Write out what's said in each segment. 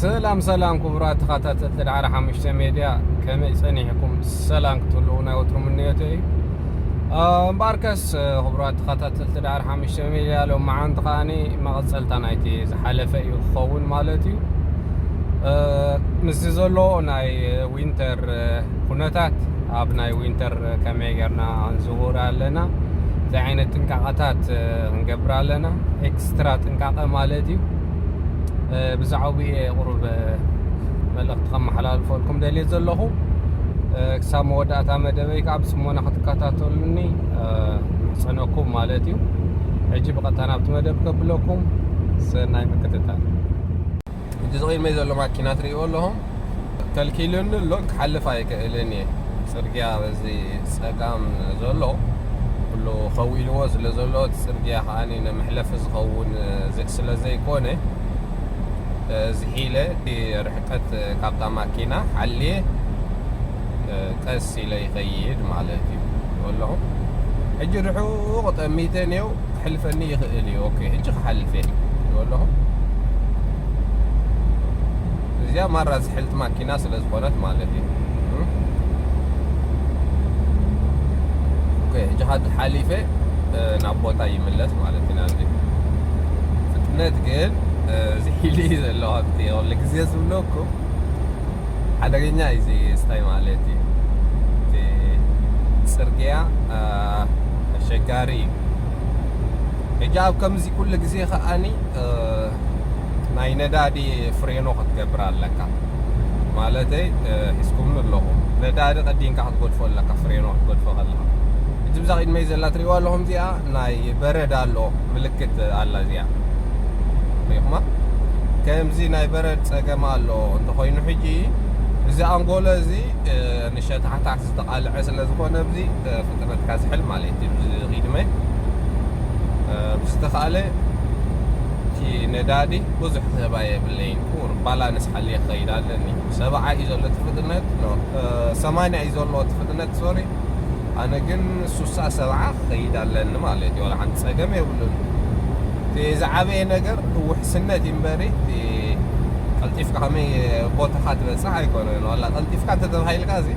ሰላም ሰላም ክቡራት ተኸታተልቲ ዳዕሮ ሓሙሽተ ሜድያ፣ ከመይ ጸኒሕኩም? ሰላም ክትህልዉ ናይ ወትሩ ምንዮተይ እዩ። እ፣ እምበኣርከስ፣ እ፣ ክቡራት ተኸታተልቲ ዳዕሮ ሓሙሽተ ሜድያ፣ ሎመዓንቲ ከኣኒ መቐጸልታ ናይቲ ዝሓለፈ እዩ ክኸውን ማለት እዩ። እ፣ ምስዚ ዘሎ ናይ ዊንተር፣ እ፣ ኩነታት፣ ኣብ ናይ ዊንተር ከመይ ጌርና ክንዝውር ኣለና፣ እንታይ ዓይነት ጥንቃቐታት፣ እ፣ ክንገብር ኣለና፣ ኤክስትራ ጥንቃቐ ማለት እዩ። እ፣ ብዛዕባኡ እየ ቁሩብ፣ እ፣ መልእኽቲ ከመሓላልፈልኩም ደልየ ዘለኹ። እ፣ ክሳብ መወዳእታ መደበይ ከዓ ብጽሞና ክትከታተሉኒ፣ እ፣ ምሕጸነኩም ማለት እዩ። ሕጂ ብቐጥታ ናብቲ መደብ ከብለኩም፣ ሰናይ ምክትታል። እዚ ዝቕድመይ ዘሎ ማኪና ትርእይዎ ኣለኹም። ከልኪሉኒ ኣሎ፣ ክሓልፍ ኣይክእልን እየ። ጽርግያ በዚ ጸጋም ዘሎ ኩሉ ከዊልዎ ስለ ዘሎ፣ እቲ ጽርግያ ከኣ ንመሕለፊ ዝኸውን፣ እ፣ ዘ-፣ ስለ ዘይኮነ፣ እ፣ ዝሒለ እቲ ርሕቀት፣ እ፣ ካብታ ማኪና ሓልየ፣ እ፣ ቀስ ኢለ ይኸይድ ማለት እዩ። ኣለኹ ሕጂ ርሑቕ ጠሚተ ኔው ክሕልፈኒ ይኽእል እዩ። ኦኬ፣ ሕጂ ክሓልፍ እየ ኣለኹ። እዚኣ ማራ ዝሕልት ማኪና ስለ ዝኾነት ማለት እዩ። ኦኬ፣ ሕጂ ካድ ሓሊፈ፣ እ፣ ናብ ቦታ ይምለስ ማለት እዩ። ናብዚ ፍጥነት ግን፣ እ፣ ዝሒል እዩ ዘሎ። ኣብቲ ኩሉ ግዜ ዝብለኩም ሓደገኛ እዩ እዚ ስታይ ማለት እዩ። እቲ ጽርግያ፣ እ፣ ኣሸጋሪ እዩ። ሕጂ ኣብ ከምዚ ኩሉ ግዜ ከኣኒ፣ እ፣ ናይ ነዳዲ ፍሬኖ ክትገብር ኣለካ። ማለተይ፣ እ፣ ሒዝኩምኒ ኣለኹም። ነዳዲ ቀዲምካ ክትገድፎ ኣለካ፣ ፍሬኖ ክትገድፎ ከለኻ። ሕጂ ብዛ ቅድመይ ዘላ ትርእይዋ ኣለኹም፣ እዚኣ ናይ በረድ ኣሎ፣ ምልክት ኣላ እዚኣ። ሪኹማ? ከምዚ ናይ በረድ ጸገም ኣሎ እንተኾይኑ፣ ሕጂ እዚ ኣንጎሎ እዚ፣ እ፣ ንሸታሕታሕ ዝተቓልዐ ስለ ዝኾነ፣ ኣብዚ፣ እ፣ ፍጥነትካ ዝሕል ማለት እዩ። እዚ ቂድመ፣ እ፣ ብዝተኻእለ እቲ ነዳዲ ብዙሕ ክህባ የብለይን። ቁር ባላንስ ሓልየ ክኸይድ ኣለኒ። ሰብዓ እዩ ዘሎ እቲ ፍጥነት፣ ኖ፣ እ፣ ሰማንያ እዩ ዘሎ እቲ ፍጥነት፣ ሶሪ። ኣነ ግን ሱሳ ሰብዓ ክኸይድ ኣለኒ ማለት እዩ። ዋላ ሓንቲ ጸገም የብሉን። እቲ ዝዓበየ ነገር ውሕስነት እዩ እምበሪ፣ እቲ ቀልጢፍካ ከመይ ቦታኻ ትበጽሕ ኣይኮነን። ዋላ ቀልጢፍካ እንተተባሂልካ፣ እዚ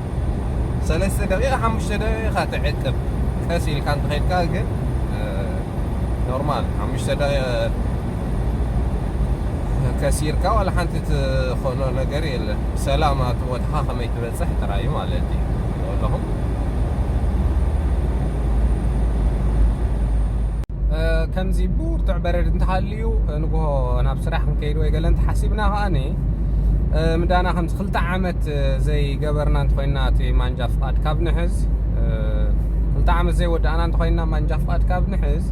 ሰለስተ ደቂቓ፣ ሓሙሽተ ደቂቓ ትዕቅብ። ቀስ ኢልካ እንተኸይድካ ግን፣ እ፣ ኖርማል፣ ሓሙሽተ ደቂቓ ከሲርካ ዋላ ሓንቲ ትኾኖ ነገር የለን። ሰላም ኣብቲ ቦታኻ ከመይ ትበጽሕ ጥራይ እዩ ማለት እዩ። ኣለኹም። እ፣ ከምዚ ብርቱዕ በረድ እንተሃልዩ፣ ንግሆ ናብ ስራሕ ክንከይድ ወይ ገለ እንተሓሲብና ከኣኒ፣ እ፣ ምዳና ከምዚ ክልተ ዓመት፣ እ፣ ዘይገበርና እንተኾይንና፣ እቲ ማንጃ ፍቓድ ካብ ንሕዝ፣ እ፣ ክልተ ዓመት ዘይወዳእና እንተኾይንና፣ ማንጃ ፍቓድ ካብ ንሕዝ፣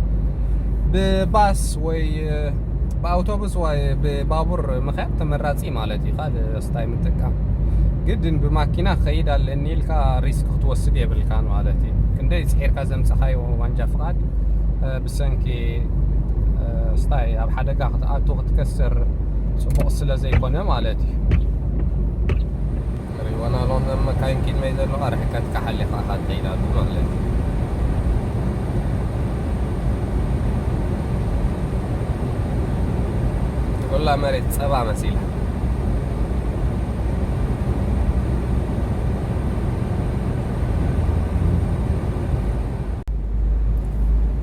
ብባስ ወይ፣ እ፣ ብኣውቶቡስ ወይ ብባቡር ምኽያድ ተመራጺ ማለት እዩ። ካልእ ስታይ ምጥቃም ግድን ብማኪና ክኸይድ ኣለኒ ኢልካ ሪስክ ክትወስድ የብልካን ማለት እዩ። ክንደይ ጽሒርካ ዘምጻኻዮ ማንጃ ፍቓድ፣ እ፣ ብሰንኪ፣ እ፣ ስታይ ኣብ ሓደጋ ክትኣቱ ክትከስር ጽቡቕ ስለ ዘይኮነ ማለት እዩ። ሪቦና ሎም መካይን ኪድ መይ ዘለዋ ርሕቀት ካሓሊኻ ኢኻ ትኸይድ ኣሉ ማለት እዩ። ኩላ መሬት ጸባ መሲላ።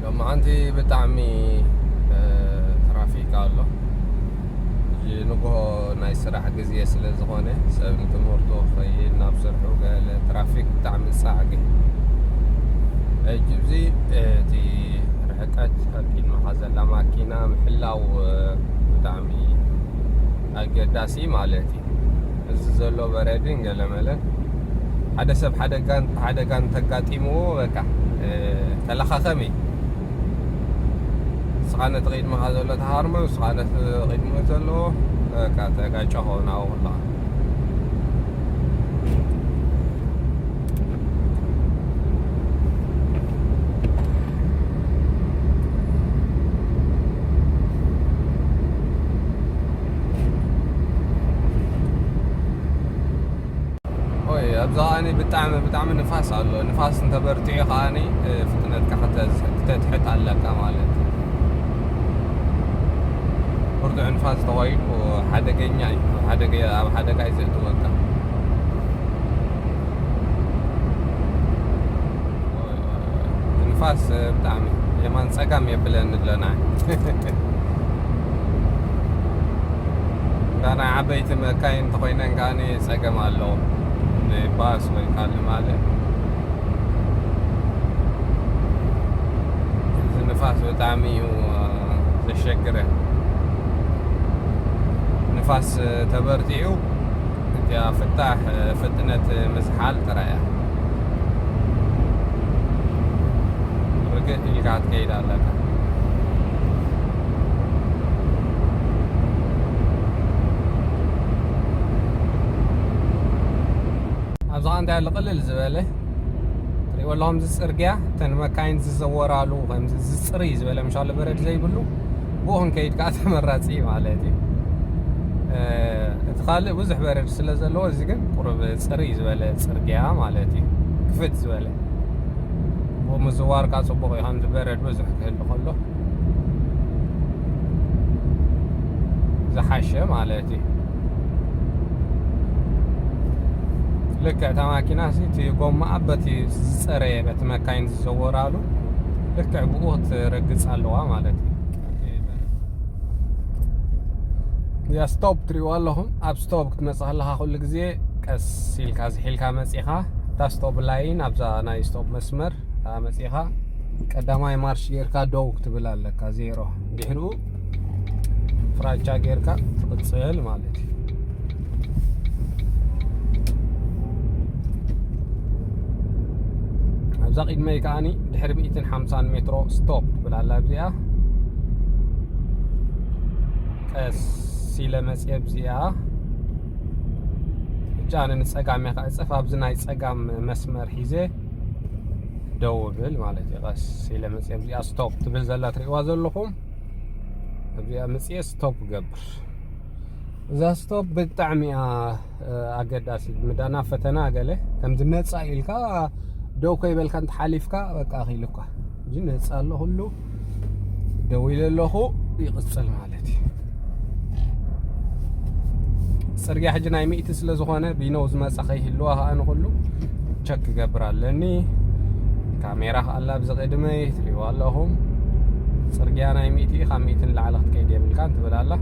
ሎማዓንቲ ብጣዕሚ፣ እ፣ ትራፊክ ኣሎ። ሕጂ ንግሆ ናይ ስራሕ ግዜ ስለ ዝኾነ፣ ሰብ ንትምህርቱ ክኸይድ፣ ናብ ስርሑ ገለ፣ ትራፊክ ብጣዕሚ ጻዕቂ። ሕጂ እዚ፣ እ፣ እቲ ርሕቀት ኣብ ቅድመኻ ዘላ ማኪና ምሕላው፣ እ፣ ብጣዕሚ ኣገዳሲ ማለት እዩ። እዚ ዘሎ በረድን ገለመለን ሓደ ሰብ ሓደጋን፣ ሓደጋን ተጋጢምዎ በቃ፣ እ፣ ተለኻኸሚ። ንስኻ ነቲ ቅድመኻ ዘሎ ተሃርሞ፣ ንስኻ ነቲ ቅድሚኡ ዘሎ በቃ ተጋጨኾ ናብኡ ከለኻ። ኦይ፣ ኣብዛ ከኣኒ ብጣዕሚ፣ ብጣዕሚ ንፋስ ኣሎ። ንፋስ እንተበርቲዑ ከኣኒ፣ እ፣ ፍጥነትካ ክተ-፣ ክተትሕት ኣለካ ማለት እዩ። ንፋስ ተኾይኑ ሓደገኛ እዩ። ኣብ ሓደገ-፣ ኣብ ሓደጋ እዩ ዘእትወካ። ንፋስ ብጣዕሚ የማን ጸጋም የብለን ኣለና። እንዳ ናይ ዓበይቲ መካይን እንተኾይነን ከኣ ጸገም ኣለዎ። ንባስ ወይ ካልእ ማለት እዚ ንፋስ ብጣዕሚ እዩ ዘሸግረ። ንፋስ ተበርቲዑ እቲኣ ፍታሕ ፍጥነት ምዝሓል ጥራይ እያ። ርግእ ኢልካ ክትከይድ ኣለካ። ኣብዚ ኸኣ እንታይ ኣሎ ቅልል ዝበለ ትሪእዎ ኣለኹም። እዚ ጽርግያ እተን መካይን ዝዘወራሉ ከምዚ ዝጽርይ ዝበለ ምሻሎ በረድ ዘይብሉ ብኡ ክንከይድ ከኣ ተመራጺ እዩ ማለት እዩ። እ፣ እቲ ካልእ ብዙሕ በረድ ስለ ዘለዎ እዚ ግን ቁሩብ ጽርይ ዝበለ ጽርግያ ማለት እዩ። ክፍት ዝበለ ብኡ ምዝዋር ከኣ ጽቡቕ እዩ። ከምዚ በረድ ብዙሕ ክህሉ ከሎ ዝሓሸ ማለት እዩ። ልክዕ እታ ማኪና ሲ እቲ ጎማኣ በቲ ዝጸረየ በቲ መካይን ዝዘወራሉ ልክዕ ብኡ ክትረግጽ ኣለዋ ማለት እዩ። እዚኣ ስቶፕ ትሪእዋ ኣለኹም። ኣብ ስቶፕ ክትመጽእ ከለኻ ኩሉ ግዜ ቀስ ኢልካ ዝሒልካ መጺኻ እታ ስቶፕ ላይን ኣብዛ ናይ ስቶፕ መስመር መጺኻ ቀዳማይ ማርሽ ጌርካ ደው ክትብል ኣለካ፣ ዜሮ። ድሕሪኡ ፍራቻ ጌርካ ትቕጽል ማለት እዩ። ኣብዛ ቅድመይ ከኣኒ ድሕሪ ሚእትን ሓምሳን ሜትሮ ስቶፕ ትብል ኣላ። ኣብዚኣ ቀስ ኢለ መጽየ ኣብዚኣ እጃ ንጸጋም እየ ክዕጽፍ ኣብዚ ናይ ጸጋም መስመር ሒዘ ደው እብል ማለት እዩ። ቀስ ኢለ መፅየ እዚኣ ስቶፕ ትብል ዘላ ትሪእዋ ዘለኹም። እዚኣ መፅየ ስቶፕ ገብር። እዛ ስቶፕ ብጣዕሚ እያ፣ እ፣ ኣገዳሲ። ምዳና ፈተና ገለ ከምዚ ነፃ ኢልካ ደው ከይበልካ እንተሓሊፍካ በቃ ኣኺሉካ። እዚ ነፃ ኣሎ ኩሉ። ደው ኢለ ኣለኹ ይቕፅል ማለት እዩ። ጽርግያ ሕጂ ናይ ሚእቲ ስለ ዝኾነ ቢኖ ዝመጻ ከይህልዋ ከኣ ንኹሉ ቸክ ክገብር ኣለኒ። ካሜራ ከኣ ኣላ ኣብዚ ቅድመይ ትሪእዋ ኣለኹም። ጽርግያ ናይ ሚእቲ ካብ ሚእቲ ንላዕሊ ክትከይድ የብልካን ትብል ኣላ።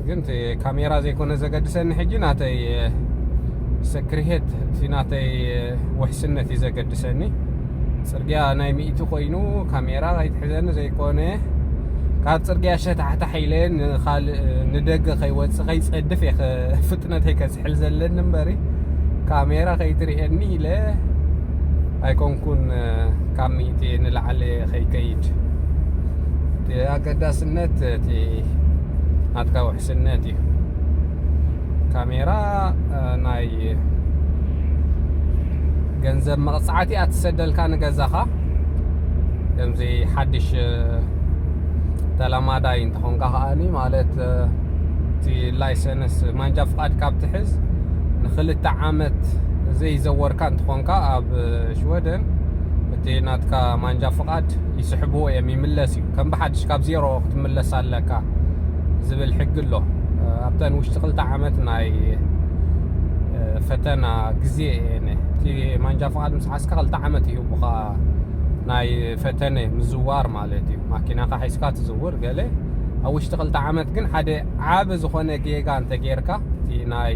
ግን እቲ ካሜራ ዘይኮነ ዘገድሰኒ ሕጂ ናተይ ሰክሪሄት፣ እቲ ናተይ ውሕስነት እዩ ዘገድሰኒ። ጽርግያ ናይ ሚእቲ ኮይኑ ካሜራ ከይትሕዘኒ ዘይኮነ ካብ ጽርግያ ሸታሕታሕ ኢለ ንኻልእ ንደገ ከይወጽእ ከይጸድፍ እየ ከ-፣ ፍጥነተይ ከዝሕል ዘለኒ እምበሪ ካሜራ ከይትርእየኒ ኢለ ኣይኮንኩን ካብ ሚእቲ ንላዕሊ ከይከይድ። እቲ ኣገዳስነት እቲ ናትካ ውሕስነት እዩ። ካሜራ፣ እ፣ ናይ ገንዘብ መቕጻዕቲ እያ ትሰደልካ ንገዛኻ። ከምዚ ሓድሽ፣ እ፣ ተለማዳይ እንተኾንካ ከኣኒ ማለት፣ እ፣ እቲ ላይሰንስ ማንጃ ፍቓድ ካብ ትሕዝ ንኽልተ ዓመት ዘይዘወርካ እንተኾንካ ኣብ ሽወደን እቲ ናትካ ማንጃ ፍቓድ ይስሕብዎ እዮም፣ ይምለስ እዩ። ከም ብሓድሽ ካብ ዜሮ ክትምለስ ኣለካ ዝብል ሕጊ ኣሎ። ኣብተን ውሽጢ ክልተ ዓመት ናይ ፈተና ግዜ እየን። እቲ ማንጃ ፍቓድ ምስ ሓዝካ ክልተ ዓመት ይህቡኻ፣ ናይ ፈተነ ምዝዋር ማለት እዩ። ማኪናኻ ሒዝካ ትዝውር ገለ ኣብ ውሽጢ ክልተ ዓመት ግን ሓደ ዓቢ ዝኾነ ጌጋ እንተጌርካ እቲ ናይ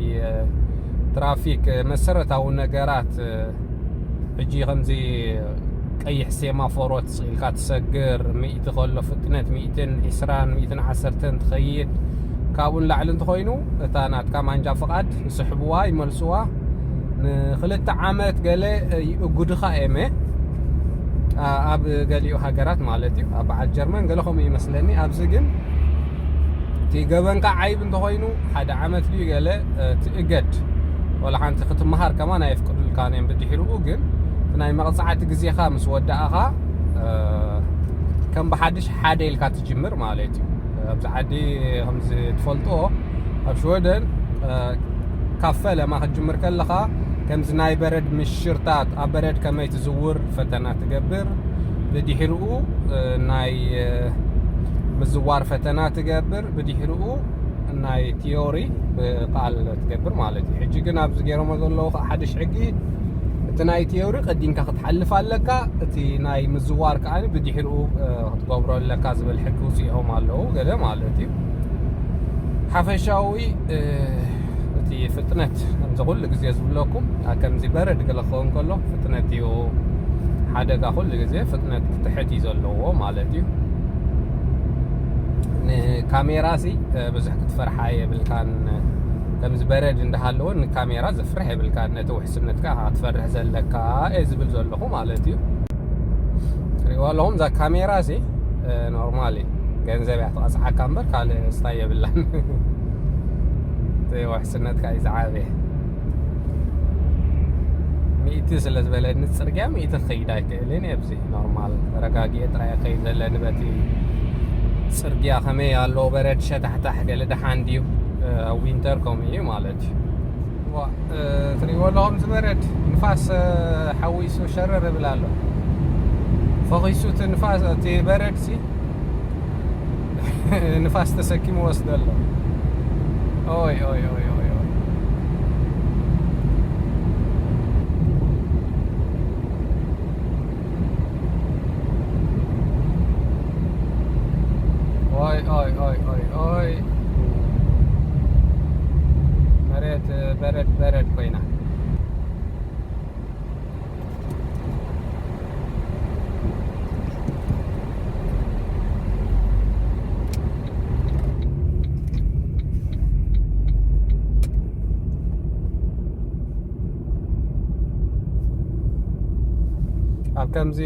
ትራፊክ መሰረታዊ ነገራት ሕጂ ከምዚ ቀይሕ ሴማፎሮት ኢልካ ትሰግር፣ ሚእቲ ከሎ ፍጥነት ሚእትን ዕስራን ሚእትን ዓሰርተን ትኸይድ፣ ካብኡ ንላዕሊ እንተኾይኑ እታ ናትካ ማንጃ ፍቓድ ይስሕብዋ፣ ይመልስዋ። ንክልተ ዓመት ገለ ይእጉድኻ እየመ፣ አ-፣ ኣብ ገሊኡ ሃገራት ማለት እዩ። ኣብ በዓል ጀርመን ገለ ከምኡ ይመስለኒ። ኣብዚ ግን እቲ ገበንካ ዓይብ እንተኾይኑ ሓደ ዓመት ድዩ ገለ፣ እ፣ ትእገድ። ወላ ሓንቲ ክትመሃር ከማን ኣየፍቅዱልካን እዮም። ብድሕሪኡ ግን እቲ ናይ መቕጻዕቲ ግዜኻ ምስ ወዳእኻ፣ እ፣ ከም ብሓድሽ ሓደ ኢልካ ትጅምር ማለት እዩ። ኣብዚ ዓዲ ከምዚ ትፈልጥዎ ኣብ ሽወደን፣ እ፣ ካፈ ለማ ክትጅምር ከለኻ ከምዚ ናይ በረድ ምሽርታት ኣብ በረድ ከመይ ትዝውር ፈተና ትገብር። ብድሕሪኡ፣ እ፣ ናይ፣ እ፣ ምዝዋር ፈተና ትገብር፣ ብድሕሪኡ ናይ ቲዮሪ ብቃል ትገብር ማለት እዩ። ሕጂ ግን ኣብዚ ገይሮሞ ዘለዉ ከዓ ሓድሽ ሕጊ፣ እቲ ናይ ቲዮሪ ቀዲምካ ክትሓልፍ ኣለካ፣ እቲ ናይ ምዝዋር ከዓ ብድሕሪኡ ክትገብሮ ኣለካ ዝብል ሕጊ ውፅኦም ኣለዉ ገለ ማለት እዩ። ሓፈሻዊ እቲ ፍጥነት ከምዚ ኩሉ ግዜ ዝብለኩም ከምዚ በረድ ገለ ክኸውን ከሎ ፍጥነት እዩ ሓደጋ፣ ኩሉ ግዜ ፍጥነት ክትሕት እዩ ዘለዎ ማለት እዩ። ንካሜራ ሲ ብዙሕ ክትፈርሓ የብልካን። ከምዚ በረድ እንዳሃለወ ንካሜራ ዘፍርሕ የብልካን። ነቲ ውሕስነትካ ክትፈርሕ ዘለካ እየ ዝብል ዘለኹ ማለት እዩ። ትሪእዋ ኣለኹም እዛ ካሜራ ሲ ኖርማል እዩ። ገንዘብ እያ ትቐፅዓካ እምበር ካልእ ስታይ የብላን። እቲ ውሕስነትካ እዩ ዝዓበየ። ሚእቲ ስለ ዝበለኒ ፅርግያ ሚእቲ ክኸይድ ኣይክእልን እየ። ኣብዚ ኖርማል ተረጋጊኤ ጥራይ እየ ክኸይድ ዘለኒ። በቲ ፅርግያ ከመይ ኣሎ በረድ ሸታሕታሕ ገለ ደሓን ድዩ? ኣብ ዊንተር ከምኡ እዩ ማለት እዩ። ዋ፣ ትሪእዎ ኣለኹም ዝበረድ ንፋስ ሓዊሱ ሸረር ይብል ኣሎ። ፈኺሱ እቲ ንፋስ፣ እቲ በረድ ሲ ንፋስ ተሰኪሙ ወስዶ ኣሎ። ኦይ ኦይ ኦይ ኦይ ኦይ። ኦይ ኦይ ኦይ ኦይ ኦይ። መሬት በረድ በረድ ኮይና። ኣብ ከምዚ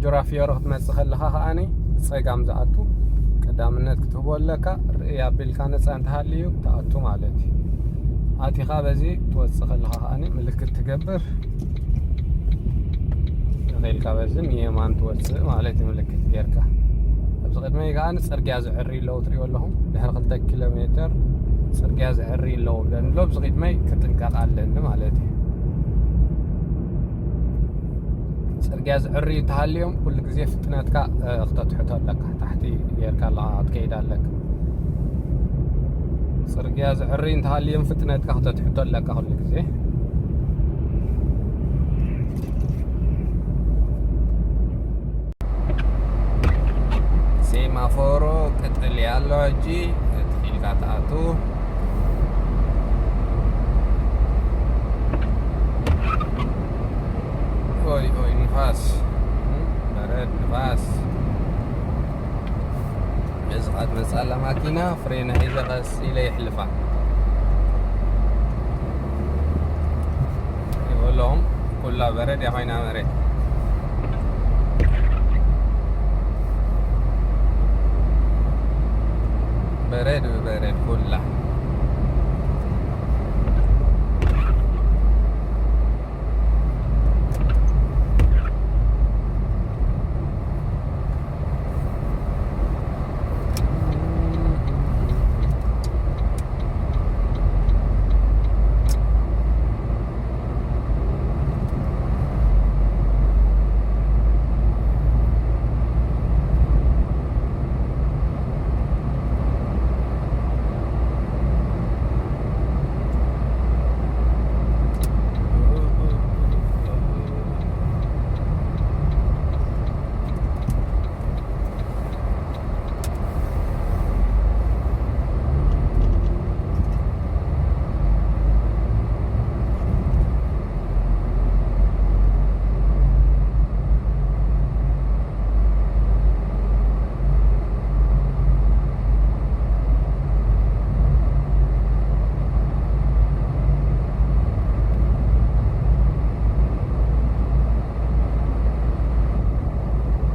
ጁራፊዮሮ ክትመጽእ ከለኻ ከኣኒ ብጸጋም ዝኣቱ ቀዳምነት ክትህቦ ኣለካ። ርእይ ኣቢልካ ነጻ እንተሃልዩ ትኣቱ ማለት እዩ። ኣቲኻ በዚ ትወጽእ ከለኻ ከኣኒ ምልክት ትገብር። ኢልካ በዚ ንየማን ትወጽእ ማለት እዩ፣ ምልክት ጌርካ። ኣብዚ ቅድመይ ከኣ ጽርግያ ዝዕሪ ኣለዉ ትሪእዎ ኣለኹም። ድሕሪ ክልተ ኪሎ ሜተር ጽርግያ ዝዕሪ ኣለዉ ብለን ኣሎ። ኣብዚ ቅድመይ ክጥንቀቕ ኣለኒ ማለት እዩ። ጽርግያ ዝዕሪ እንተሃልዮም ኩሉ ግዜ ፍጥነትካ፣ እ፣ ክተትሕቶ ኣለካ። ታሕቲ ጌርካ ኣለኻ ክትከይድ ኣለካ። ጽርግያ ዝዕሪ እንተሃልዮም ፍጥነትካ ክተትሕቶ ኣለካ ኩሉ ግዜ። ሴማፎሮ ቀጠልያ ኣሎ፣ ሕጂ ትኺልካ ትኣቱ። ኦይ፣ ኦይ፣ ንፋስ፣ በረድ፣ ንፋስ። እዚ ቃ ትመጽእ ኣላ ማኪና፣ ፍሬና ሒዘ ቀስ ኢለ የሕልፋ። ይበሎም ኩላ በረድ እያ ኮይና መሬት። በረድ ብበረድ ኩላ።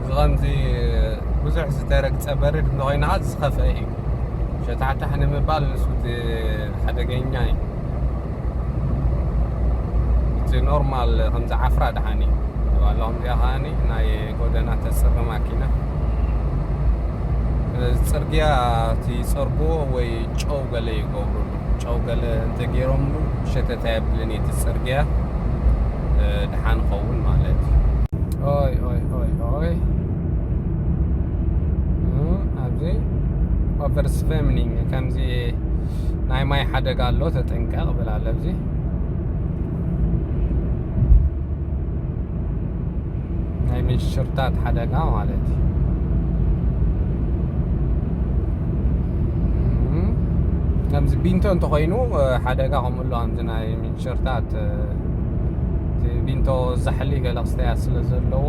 እዚ ከምዚ ብዙሕ ዝተረግጸ በረድ እንተኾይኑ ከዓ ዝኸፍአ እዩ። ሸታሕታሕ ንምባል ንሱ እቲ ሓደገኛ እዩ። እቲ ኖርማል ከምዚ ዓፍራ ደሓን እዩ። ዋላ ከምዚኣ ከዓኒ ናይ ጎደና ተጽሪ ማኪና። ጽርግያ እቲ ይጸርግዎ ወይ ጨው ገለ ይገብሩሉ። ጨው ገለ እንተገይሮምሉ ሸተት ኣየብልን እዩ እቲ ጽርግያ፣ እ፣ ደሓን ኸውን ማለት እዩ። ኦይ፣ ኦይ፣ ኦይ፣ ኦይ። እ፣ ኣብዚ Översvämning፣ ከምዚ ናይ ማይ ሓደጋ ኣሎ፣ ተጠንቀቕ ብላ ኣለብዚ። ናይ ምንሽርታት ሓደጋ ማለት እዩ። እም፣ ከምዚ ቢንቶ እንተኾይኑ፣ እ፣ ሓደጋ ከምኡ ኣሎ፣ ከምዚ ናይ ምንሽርታት፣ እ፣ እቲ ቢንቶ ዛሕሊ ገለ ክስተያት ስለ ዘለዎ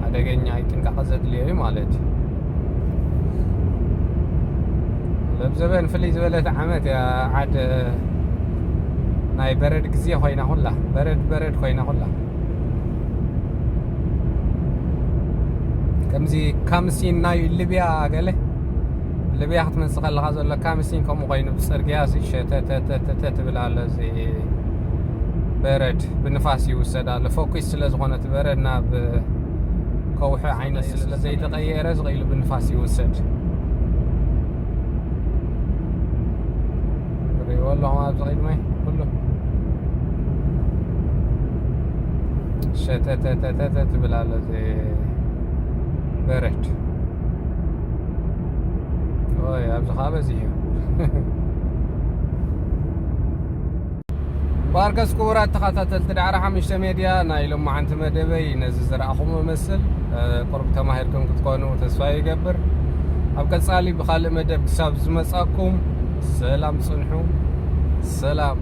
ሓደገኛ እዩ፣ ጥንቃቐ ዘድልዮ እዩ ማለት እዩ። ለብዘበን ፍልይ ዝበለት ዓመት እያ፣ ዓድ ናይ በረድ ግዜ ኮይና ኩላ፣ በረድ በረድ ኮይና ኩላ። ከምዚ ካምሲን ናይ ልብያ ገለ፣ ልብያ ክትመጽእ ከለኻ ዘሎ ካምሲን ከምኡ ኮይኑ ብጽርግያ ሲ ሸተተተተተ ትብል ኣሎ። እዚ በረድ ብንፋስ ይውሰድ ኣሎ። ፎኪስ ስለ ዝኾነ እቲ በረድ ናብ ከውሒ ዓይነት ስለ ዘይተቐየረ ዝቕኢሉ ብንፋስ ይውሰድ። ሪእዎ ኣለኹም ኣብዚ ቅድመይ ኩሉ ሸተተተተተ ትብል ኣሎ። እዚ በረድ። ኦይ፣ ኣብዚ ኸዓ በዚሑ። ባርከስ ክቡራት ተኸታተልቲ ዳዕሮ ሓሙሽተ ሜድያ፣ ናይ ሎማዓንቲ መደበይ ነዚ ዝረኣኹም እመስል። እ፣ ቁሩብ ተማሂርኩም ክትኮኑ ተስፋ ይገብር። ኣብ ቀጻሊ ብኻልእ መደብ ክሳብ ዝመጻኩም ሰላም ጽንሑ። ሰላም።